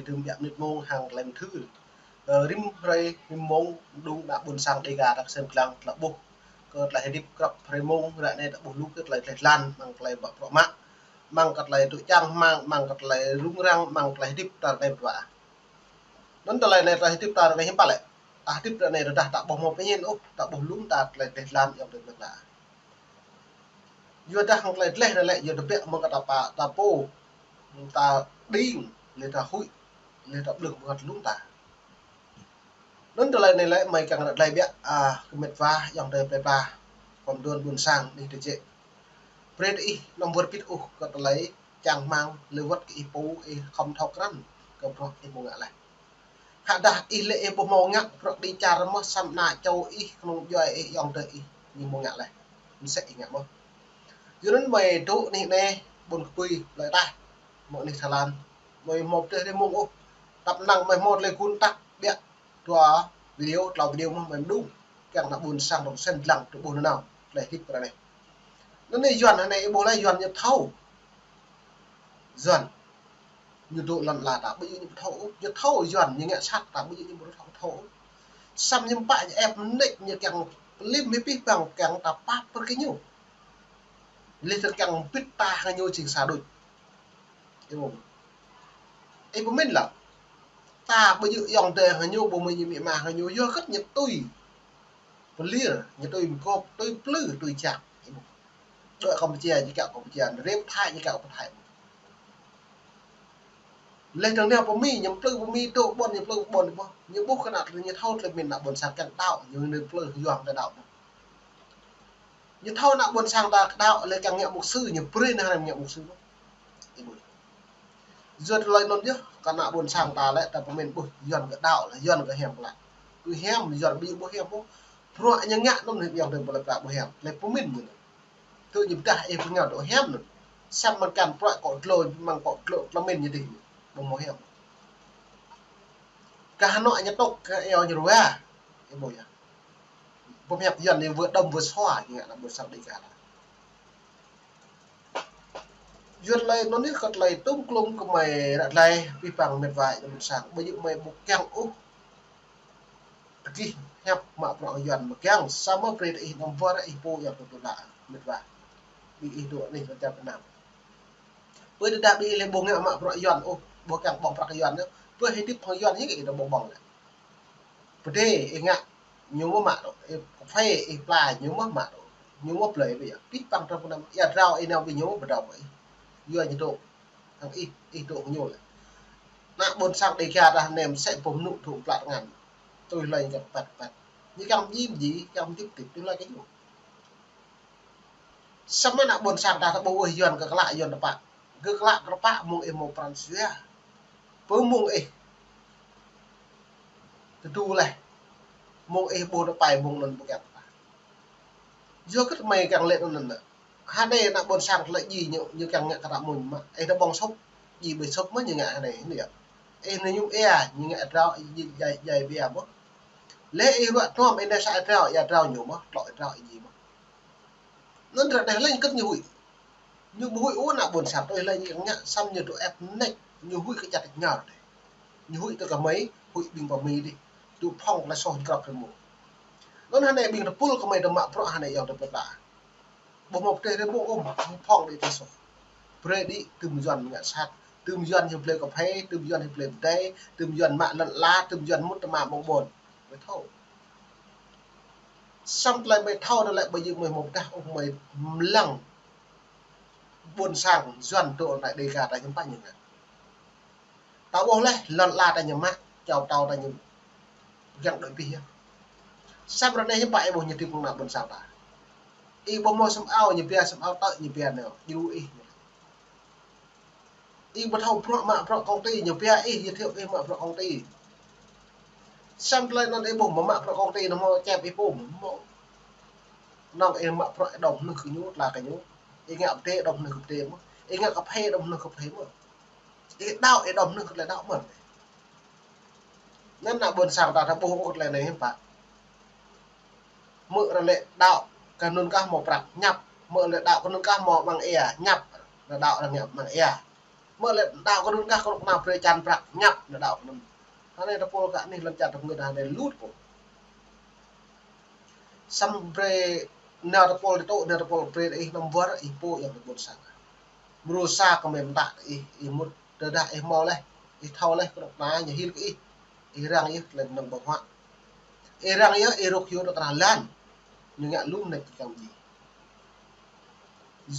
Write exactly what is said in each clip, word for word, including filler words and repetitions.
Tơm biă mơnit mông hăng tơlơi mơthưr. Ơ, rĭm hrơi rĭm mông đŭng ană ƀôn sang Dêga ta kơsem lăng tơlơi ƀuh. Kơ tơlơi hơdip krăp hrơi mông ră anai ta ƀuh lu kơ tơlơi dleh dlan, mơ̆ng tơlơi ƀă bruă mă, mơ̆ng kơ tơlơi tŭ čang hmang, mơ̆ng kơ tơlơi rŭng răng, mơ̆ng tơlơi hơdip ta ră anai ƀu dua. Anŭn tơlơi anai tơlơi hơdip ta ră anai hiư̆m pă lĕ. Ta hơdip ră anai rơđah ta ƀu hmâo pơñen ôh, ta ƀuh lŏm ta tơlơi dleh dlan yơh tơlơi dleh. Yua dah hăng tơlơi dleh anai lĕ, yua dah biă mơ̆ng kơ ta pă, ta pô, ta đing, lĕ ta huĭ, lĕ ta ƀlơ̆ng mơ̆ng kơ lŏm ta. Anŭn tơlơi anai lĕ mơi kiăng ră tơlơi biă, a, kơ met wa, ayŏng adơi plơi pla, kơ mơduôn ƀôn sang, anih tơjĕ. Brơi ih anăm wơr bĭt ôh kơ tơlơi čang hmang, lĕ wơ̆t kơ ih pô, ih khŏm thâo krăn kơ bruă ih hmâo ngă laih. Hă dah ih lĕ ih ƀu hmâo ngă bruă đĭ čar mơ̆, samơ̆ ană čô ih, kơnung djuai ih, ayŏng adơi ih, ñu hmâo ngă laih. Mơsĕ ih ngă mơ̆n. Yua anŭn mơi dŏ anih anai, ƀôn kơpui, plơi ataih, mơ̆ng anih Thái Lan. Mơi hmâo pơdơi rĭm mông ôh. Tăp năng mơi hmâo tơlơi gun tăk biă dua video, tlâo video mơ̆n mơi mơđung. Kiăng ană ƀôn sang rŏng sen lăng tơƀuh nanao tơlơi hơdip ră anai. Anŭn anai Yuan anai ih ƀuh laih Yuan ñu thâo. Yuan ñu dŏ lŏn ala ta, ƀu djơ̆ ñu ƀu thâo ôh. Ñu thâo Yuan ñu ngă sat ta, ƀu djơ̆ ñu ƀu thâo, thâo ôh. Samơ̆ ñu pă ñu ĕp mơneč ñu kiăng pơlim hĭ pih păng kiăng ta pap pơ kơ ñu. Lĕ tơl kiăng bĭt ta hăng ñu jing sa đôč. Ih ƀuh. Ih pơmĭn lăng. Ta ƀu djơ̆ ayŏng adơi hăng ñu, ƀu mơ̆ ñu amĭ ama hăng ñu, yua hơget ñu tui pơlir, ñu tui mơkŏp, tui plư, tui jak. Ih ƀuh. Dŏ Kampuchia, ñu kiăng Kampuchia, rĕp Thái, ñu kiăng pơ Thái. Lĕ tơl nao pơ Mi, ñu plư pơ Mi, dŏ ƀôn, ñu plư ƀôn, ƀuh. Ñu ƀuh kơ ană tơlơi ñu thâo tơlơi pơmĭn ană ƀôn sang kiăng đaŏ, ñu nao plư Yuan kơ đaŏ. Ñu thâo ană ƀôn sang ta kơ đaŏ, lĕ kiăng ngă mục sư, ñu brơi nao hrăm ngă mục sư. Ih ƀuh. Yua tơlơi anŭn yơh, kơ ană ƀôn sang ta lĕ, ta pơmĭn ƀuh, Yuan kơ đaŏ lĕ, Yuan kơ hiam pơlă. Kơ hiam, Yuan ƀu djơ̆ ƀu hiam ôh. Bruă ñu ngă anŭn, ayŏng adơi plơi pla ƀu hiam. Lĕ pơmĭn ñu. Tơ ñu pơdah ih pơngao dŏ hiam anŭn. Samơ̆ mơ̆ng kăn bruă kŏ dlô, mơ̆ng kŏ dlô, tơlơi mĭn ñu dih. Ƀu hmâo hiam. Kơ Hà Nội ñu tŏk, kơ eo ñu rua. Ih ƀuh yơh. Pơmĭn Yuan anai wơ̆t đơ̆m wơ̆t sua, ñu ngă ană ƀôn sang Dêga ta. Yua tơlơi anŭn yơh kơ tơlơi tŭm klŭm kơ mơi ră tơlơi, pih păng met wa ayŏng ƀôn sang. Ƀu djơ̆ mơi ƀu kiăng ôh tơkih hiăp mă bruă Yuan mơ̆ kiăng, samơ̆ brơi ih anăm wơr ih pô ayŏng adơi plơi pla, met wa. Ƀing ih dŏ anih lŏn čar Việt Nam. Pơ tơdah ƀing ih lĕ ƀu ngă mă bruă Yuan ôh, ƀu kiăng ƀơ̆ng prăk Yuan ôh, pơ hơdip hăng Yuan hĭ ih ƀơ̆ng ƀơ̆ng lĕ. Pơdai ih ngă ñu mơ̆ mă dŏ, ih kơphê ih pla ñu mơ̆ mă dŏ, ñu mơ̆ blơi ƀu djơ̆. Pih păng tơlơi pơnăm, ia drao ih nao ƀing ñu mơ̆ pơdrao ih. Yua ñu dŏ hăng ih, ih dŏ hăng ñu lĕ. Ană ƀôn sang Dêga ta nem sĕ pơm nŭ dŏ plat ngăn. Tui hlơi ñu kiăng păt păt. Ñu kiăng mjim ji, kiăng mdip dip, tui hlơi kơ ñu. Samơ̆ ană ƀôn sang ta, ta ƀuh ôh Yuan kơ klă, Yuan tơpă. Kơ klă kơ tơpă mơ̆ng ih hmâo pran jua. Pơ mơ̆ng ih tơdu laih. Mơ̆ng ih ƀuh tơpai mơ̆ng anŭn ƀu kiăng ta. Yua hơget mơi kiăng lĕ anŭn anŭn. Hơnai ană ƀôn sang tơlơi ji ñu, ñu kiăng ngă kơ ta mơ̆n mă. Ih tơƀơ̆ng sŭp, ji ƀơi sŭp mơ̆ ñu ngă hơnai, anai yơh. Ih nao ñŭm ia, ñu ngă drao, ji, jai, jai bia mơ̆. Lĕ ih ruă tơm, ih nao sa ia drao, ia drao ñu mơ̆, tlŏ ia drao ih ji mơ̆. Anŭn ră anai lĕ ñu kơ̆t ñu huĭ. Ñu ƀu huĭ ôh ană ƀôn sang, tui hlơi ñu kiăng ngă, samơ̆ ñu dŏ ĕp mơneč, ñu huĭ kơ čăt ngă dih. Ñu huĭ tơ kơ mơi, huĭ ƀing pơ Mi dih. Dŏ phŏng tơlơi soh ñu krăp hrơi mông. Anŭn hơnai ƀing tơpul kơ mơi tơ mă bruă hơnai ayŏng adơi plơi pla. Ƀu hmâo pơdơi hrơi mông ôh, phŏng đĭ tơlơi soh. Brơi đĭ tơm Yuan ngă sat, tơm Yuan hyu plơi kơphê, tơm Yuan hyu plơi pơdai, tơm Yuan mă lŏn ala, tơm Yuan mŭt tơma ƀơ̆ng ƀôn. Mơi thâo. Samơ̆ tơlơi mơi thâo anŭn lĕ ƀu djơ̆ mơi hmâo pơdah ôh mơi mlăng ƀôn sang Yuan dŏ anai Dêga ta hiư̆m pă ñu ngă. Ta ƀuh laih, lŏn ala ta ñu mă, čô pơtao ta ñu kiăng đuaĭ abih yơh. Samơ̆ ră anai hiư̆m pă ih ƀuh ñu hơdip hăng ană ƀôn sang ta. Ih ƀu hmâo sum ao, ñu pia sum ao tơ̆, ñu pia nao, djru ih. Ih ƀu thâo bruă mă bruă công ty, ñu pia ih, giới thiệu ih mă bruă công ty. Samơ̆ tơlơi anŭn ih ƀuh mă mă bruă công ty anŭn hmâo čep ih pôm, hmâo. Nŏng ih mă bruă ih đŏm mơnuih kơ ñu, tla kơ ñu. Ih ngă pơdai ih đŏm mơnuih kơ pơdai mơ̆n. Ih ngă kơphê ih đŏm mơnuih kơ kơphê mơ̆n. Ih đaŏ ih đŏm mơnuih kơ tơlơi đaŏ mơ̆n. Anŭn ană ƀôn sang ta, ta ƀuh ôh tơlơi anai hiư̆m pă. Mơ̆ ră lĕ đaŏ kơ anŭn kah hmâo prăk, ñăp. Mơ̆ lĕ đaŏ kơ anŭn kah hmâo amăng ia, ñăp. Ră đaŏ ră ngă amăng ia. Mơ̆ lĕ đaŏ kơ anŭn kah kơ anŭn kơnang brơi čan prăk ñăp nao đaŏ kơ anŭn. Hơnai tơpul kơ anih lŏn čar tơpul ta hơnai lut pô. Samơ̆ brơi nao tơpul tơtŭ, nao tơpul brơi ih năm wơr ih pô yang ƀôn sang. Mrô sa kơ mơ̆ mơtă ih, ih mŭt tơdah ih hmâo laih, ih thâo laih kơ anŭn kơna ñu hil kơ ih. Ih răng yơh tơlơi mơnơ̆ng ƀơ̆ng huă. Ih răng yơh, ih rŏk hyu tơ krah lan. Ñu ngă lum nĕk tơkăng ji.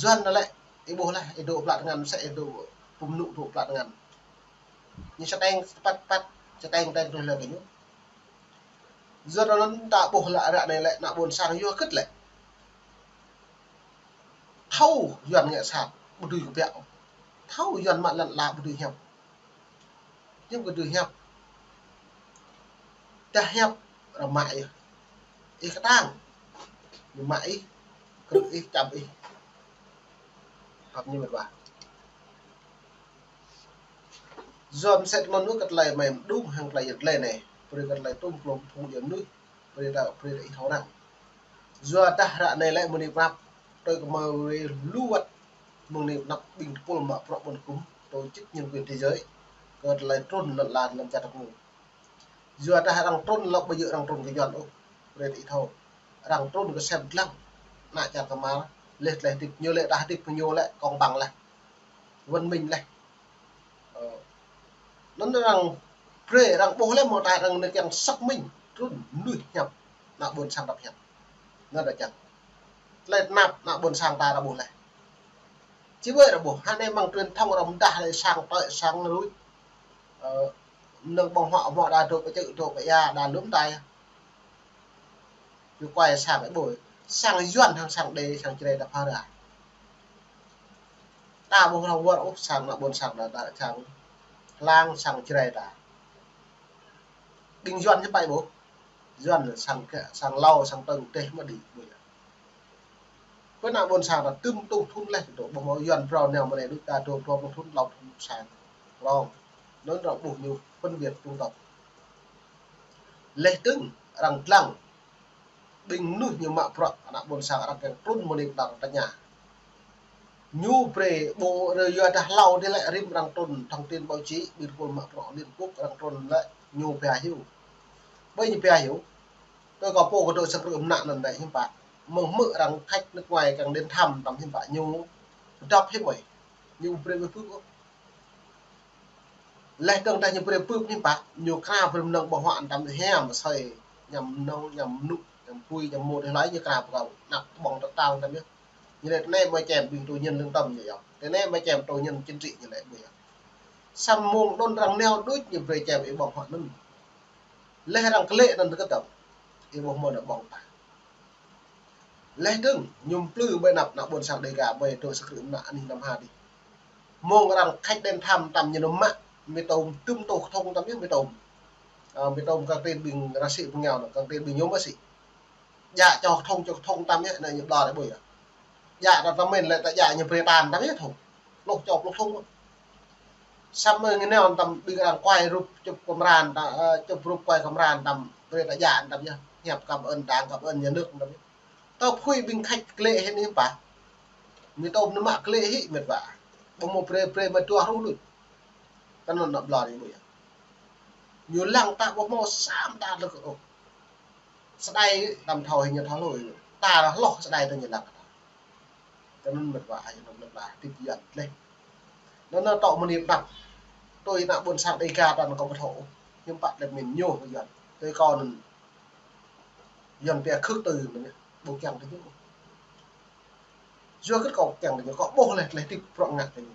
Yuan anŭn lĕ, ih ƀuh laih, ih dŏ plă tơngan mơsĕ, ih dŏ pơmnŭ dŏ plă tơngan. Ñu čơteng tơpăt păt, čơteng teng truh lĕ kơ ñu. Yuan anŭn ta ƀuh lă ră anai lĕ, ană ƀôn sang yua kơ̆t lĕ. Thâo Yuan ngă sat, ƀu dưi kơ biă. Thâo Yuan mă lăn ala ƀu dưi hiăp. Hiư̆m kơ dưi hiăp. Dah hiăp rơmă yơh. Ih kơtang. Ñu mă ih, krư̆ ih, čăm ih. Hăp ñu mơ̆t wa. Yua mơsĕ tơlơi anŭn kơ tơlơi mơ̆ng mơđung hăng tơlơi yơh tơlơi anai. Brơi kơ tơlơi tŭm klŏm phung yơh mơnuih. Brơi ta, brơi ta ih thâo răng. Yua dah ră anai lĕ mơ̆ng anai pơnăp. Tui kơ mơ̆ wai lu wăt mơ̆ng anai pơnăp ƀing tơpul mă bruă ƀôn kŭm, tổ chức nhân quyền thế giới. Kơ tơlơi trŭn lăn ala lăm čar tơpul. Yua dah arăng trŭn lŏ ƀu djơ̆ arăng trŭn kơ Yuan ôh. Brơi ta ih thâo. Arăng trŭn kơ sem dlăng. Ană čar kơmar. Leh tơlơi hơdip ñu lĕ dah hơdip kơ ñu lĕ công bằng laih. Văn minh laih. Ơ. Anŭn arăng brơi arăng ƀuh lĕ mơ̆ ta arăng nao kiăng xác minh. Trŭn mơnuih hiăp. Ană ƀôn sang đăp hiăp. Anŭn dah čang. Tơlơi tơnap ană ƀôn sang ta arăng ƀuh laih. Či ƀơi arăng ƀuh. Hơnai mơ̆ng truyền thông arăng mơdah lĕ sang tơi sang ruč. Ơ, mơnơ̆ng ƀơ̆ng huă hmâo đa dŏ pơčơ̆ dŏ pơya đa lŭm tai. Ñu kuai sang ƀơi. Sang Yuan hăng sang Đê sang Jrai ta phara. Ta ƀuh arăng wơr ôh sang ană ƀôn sang ta, ta sang lăng sang Jrai ta. Ƀing Yuan hiư̆m pă ƀuh. Yuan sang kơ, sang Lao, sang Tơng, Teh mă đĭ ƀuh yơh. Pơ ană ƀôn sang ta tơm tŭ thŭn leh tơdŏ, ƀuh mơ̆ Yuan phrâo nao mơ̆ anai đôč ta dŏ dua pluh thŭn, klâo thŭn sang. Klâo. Anŭn arăng ƀuh ñu phân biệt chủng tộc. Leh dơ̆ng arăng dlăng. Ƀing mơnuih ñu mă bruă ană ƀôn sang arăng kiăng trŭn mơ̆ng anai pơdah tơña. Ñu brơi ƀu rơ yua dah hlâo dih lĕ rĭm arăng trŭn thông tin báo chí, ƀing tơpul mă bruă Liên Quốc arăng trŭn lĕ ñu pia hyu. Ƀơi ñu pia hyu. Tui kâo pô kơ dŏ sang krư̆ mơnă anŭn lĕ hiư̆m pă. Mơ̆ng hmư̆ arăng khách nước ngoài kiăng đến thăm tăm hiư̆m pă ñu. Dŏp hiư̆m ơi. Ñu brơi ƀu pơpưp ôh. Leh dơ̆ng dah ñu brơi pơpưp hiư̆m pă. Ñu kra brơi mơnơ̆ng ƀơ̆ng huă tăm hiam sơi. Ñăm mơnơ̆ng, ñăm mơnŭ, ñăm pui, ñăm mô dih lai ñu kra brơi. Năp ƀơ̆ng tơtang tăm yơh. Ñu lĕ tơ anai mơ̆ čem ƀing tù nhân lương tâm ñu yơh. Tơ anai mơ̆ čem tù nhân chính trị ñu lĕ ƀu yơh. Samơ̆ mơ̆ng đôn arăng nao đôč ñu brơi čem ih ƀơ̆ng huă anŭn. Leh arăng klĕ anŭn tơ kơtang. Ih ƀuh mơ̆n ƀơ̆ng ta. Leh dơ̆ng, ñu mplư ƀơi anăp ană ƀôn sang Đêga ƀơi dŏ sang krư̆ mơnă anih năm ha dih. Mơ̆ng arăng khách đến thăm tăm ñu nao mă, mì tôm tơm tôh kơthŭng tăm yơh mì tôm. Ơ, mì tôm kăng tin ƀing ră sĭ pơngiao anŭn, kăng tin ƀing ñu mă sĭ. Djă čô kơthŭng, čô kơthŭng tăm yơh, anai ñu ƀlŏr ih ƀuh yơh. Djă ta tơmen lĕ ta djă ñu brơi tan tăm yơh thŭng. Pluh čô, pluh thŭng. Samơ̆ ñu nao tăm ƀing arăng kuai rup čŭp kơmran ta, ơ, čŭp rup kuai kơmran tăm, brơi ta djă tăm yơh. Hiăp cảm ơn Đảng, cảm ơn nhà nước tăm yơh. Tơ phui ƀing khách klĕ hĭ hiư̆m pă. Mì tôm nao mă klĕ hĭ mĕt wa. Ƀu hmâo brơi, brơi mă dua hruh đôč. Tơ anŭn ană ƀlŏr ih ƀuh yơh. Ñu lăng ta ƀu hmâo sa mơta lơ̆k ôh. Sơđai tăm thâo hĭ ñu thâo hlôi. Ta hloh sơđai tơ ñu lăng ta. Tơ anŭn mĕt wa ih anŭn lĕ pla hơdip Yuan leh. Anŭn anŭn tŏ mơ̆ng anai pơnăp. Tui ană ƀôn sang Đêga ta anŭn kâo ƀu thâo ôh. Hiư̆m pă lĕ mĭn ñu Yuan. Tui kâo anŭn Yuan pia khước từ anŭn yơh. Ƀu kiăng tơ ñu. Yua kơ kâo kiăng tơ ñu, kâo ƀuh leh, leh hơdip bruă ngă tơ ñu.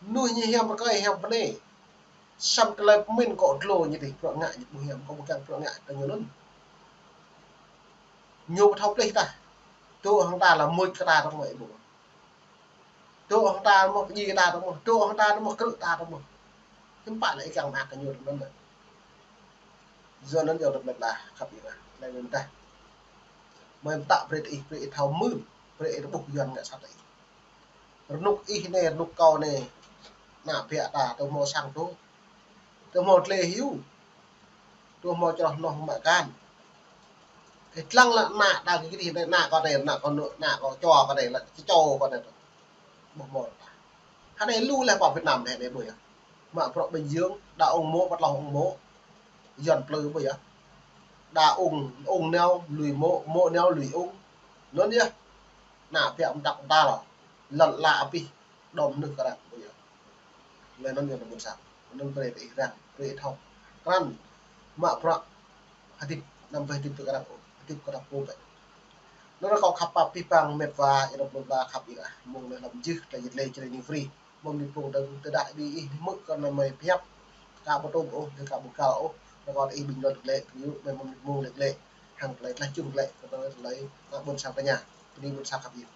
Mơnuih ñu hiam rơkơi, hiam bơnai. Samơ̆ tơlơi pơmĭn kâo dlô ñu dih bruă ngă ñu ƀu hiam, kâo ƀu kiăng bruă ngă tơ ñu anŭn. Ñu ƀu thâo plih tah. Dŏ hăng ta lĕ mŭt kơ ta tơ mơ̆ ih ƀuh. Dŏ hăng ta mơ̆ pơdjai ta tơ mơ̆, dŏ hăng ta tơ mơ̆ krư̆ ta tơ mơ̆. Hiư̆m pă lĕ ih kiăng mă kơ ñu tơ anŭn lĕ. Yua anŭn yơh tơlơi pla khăp ih wa, tơlơi anŭn tah. Mơ̆ ih pơtă brơi ih, brơi ih thâo mưn, brơi ih rơbuh Yuan ngă sat ih. Rơnŭk ih anai, rơnŭk kâo anai, ană biă ta, tơ hmâo sang dŏ. Tơ hmâo tơlơi hyu. Tơ hmâo čroh noh mă akan. Ih dlăng lă ană ta kơ kơdih anai, ană kâo anai, ană kâo anŭn, ană kâo čô kâo anai, lă čô kâo anai. Ƀu hmâo ta. Hơnai lu lĕ pơ Việt Nam lĕ hơnai ƀu yơh. Mă bruă Bình Dương, đa ung mô̆, pơtlâo ung mô̆. Yuan plư ƀu yơh. Đa ung, ung nao lui mô̆, mô̆ nao lui ung. Anŭn yơh. Ană ƀiă mơdăp mơdal. Lŏn ala abih. Đom nưh kơ arăng ƀu yơh. Lĕ anŭn yơh ană ƀôn sang. Anŭn brơi ih răng, brơi ih thâo. Krăn mă bruă hơdip, anăm brơi hơdip tui kơ arăng ôh, hơdip kơ arăng pô bĕ. Anŭn kâo khăp pap abih bang met wa, ih rŏp lŏn ala khăp ih ah, mơ̆ng anai lăm jih, tơlơi jĕ tơlơi jrơi ñu free. Mơ̆ng anai pơ̆ng dơ̆ng tơdah ƀing ih hmư̆ kơ anai mơi pơhiăp, ka ƀu tôm ôh, ka ƀu găl ôh, rơkâo ih ƀing lŏn glaĭ, kơ yŭ, mơi mơ̆ng anai pơ̆ng lĕ glaĭ, hăng tơlơi tơlơi čung glaĭ, kơ tơlơi tơlơi ană ƀôn sang tơña, bơni ƀôn sang khăp ih.